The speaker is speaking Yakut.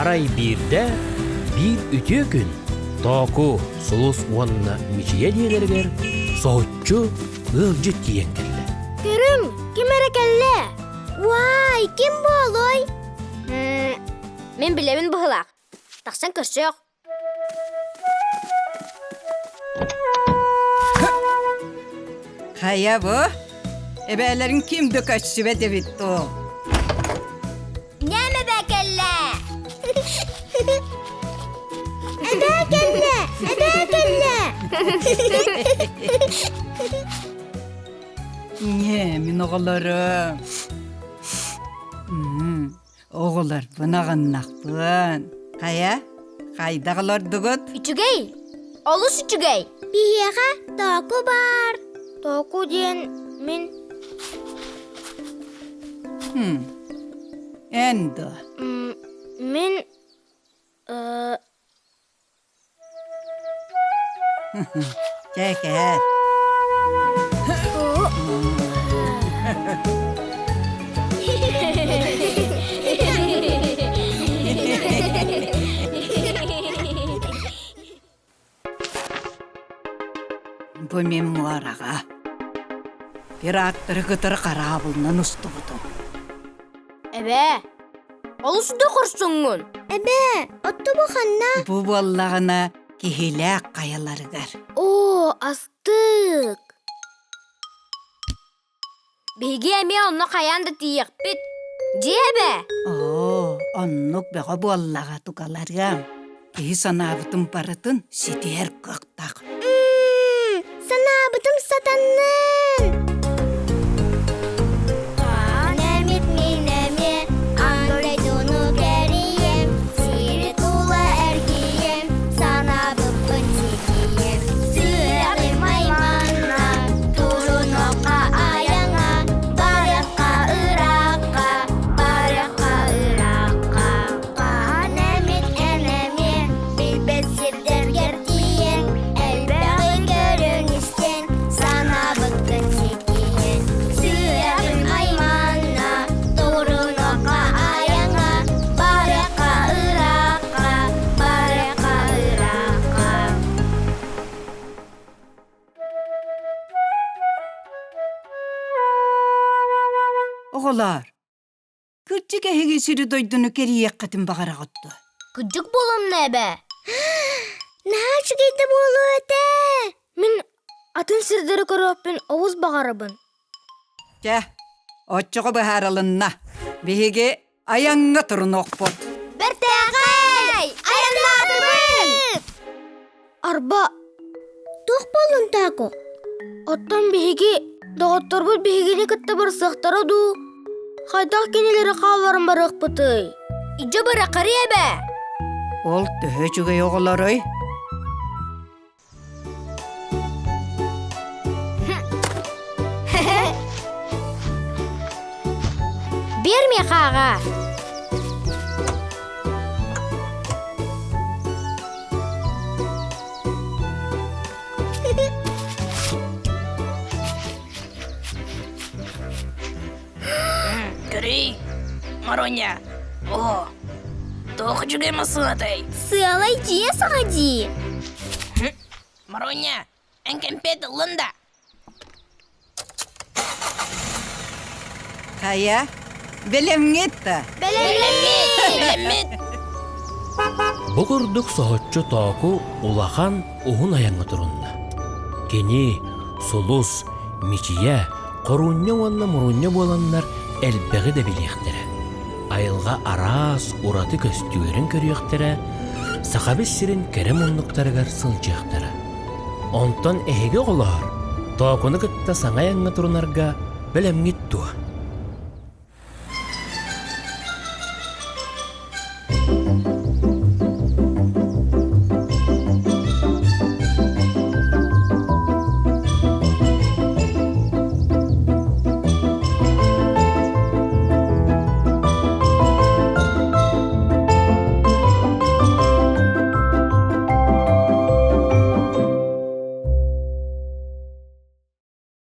Арай биирдэ, биир үтүө күн Тооку, Сулус уонна Мичийэ дьиэлэригэр соһуччу ыалдьыт тиийэн кэллэ. Көрүҥ, ким эрэ кэллэ? Уай, ким буолуой? Мин билэбин быһылаах. Тахсан көрсүөх. Хайа бу? Эбээлэрин ким да көссүбэт эбит дуу? Ньээм эбээ кэллэ! Эбээ кэллэ! Эбээ кэллэ! Ньээ, мин оҕолорум. Оҕолорбун аҕыннахпын. Хайа, хайдах олордугут? Үчүгэй! Олус үчүгэй! Биһиэхэ тооку баар. Тооку диэн мин... Хм. Эн дуо? Мин... Чэ, кээр. Бу мин муораҕа пираттары кытары хараабылынан устубутум. Эбээ, олус да хорсуҥҥун. Эбээ, отту бу ханна? Бу буоллаҕына киһилээх хайаларыгар. Оо, астык! Биһиги эмиэ онно хайаан да тиийиэхпит. Дьиэ эбээ! Оо, оннук бөҕө буоллаҕа тукаларыам. Киһи санаабытын барытын ситиһэр кыахтаах. Санаабытым сатаннын! Хаан эмит мин эмиэ аан дойдуну кэрийэм, сири тула эргийэм, санаабыппын ситиэм. Сүрэҕим айманна, турунуохха айаҥа, барыахха ыраахха, барыахха ыраахха. Хаан эмит эн эмиэ билбэт сирдэргэр тиийэн, элбэҕи көрөн-истэн, санаабыккын ситиһэн. Сүрэҕим айманна, турунуохха айаҥа, барыахха ыраахха, барыахха ыраахха. Оҕолоор, Кырдьык эһиги сири-дойдуну кэрийиэххитин баҕараҕыт дуо? Кырдьык буолумна эбээ. Наһаа үчүгэй да буолуо этэ. Мин атын сирдэри көрүөхпүн олус баҕарабын. Чэ, оччоҕо быһаарылынна. Биһиги айаҥҥа турунуохпут. Бэртээхэй! Айаннаатыбыт! Арба, туох буоллун Таако? Оттон биһиги доҕотторбут биһигини кытта барсыахтара дуу? Хайдах кинилэри хаалларан барыахпытый? Идьэ бырахарый эбээ! Ол төһө үчүгэй оҕолоруй? Биэр миэхэ аҕаа! Көрүй, Мароня. О, туох үчүгэй массыынатай? Сыалай дьиэ саҕа дии. Мароня, эн кэмпиэт ыллын да? Хайа, бэлэмҥит да? Бэлэммит! Бэлэммит! Бу курдук соһуччу Тооку улахан уһун айаҥҥа турунна. Кини Сулус, Мичийэ, Хорунньа уонна Мурунньа буоланнар элбэҕи да билиэхтэрэ. Айылҕа араас ураты көстүүлэрин көрүөхтэрэ, Сахабыт сирин кэрэ муннуктарыгар сылдьыахтара. Онтон эһиги оҕолоор, Тоокуну кытта саҥа айаҥҥа турунарга бэлэмҥит дуо?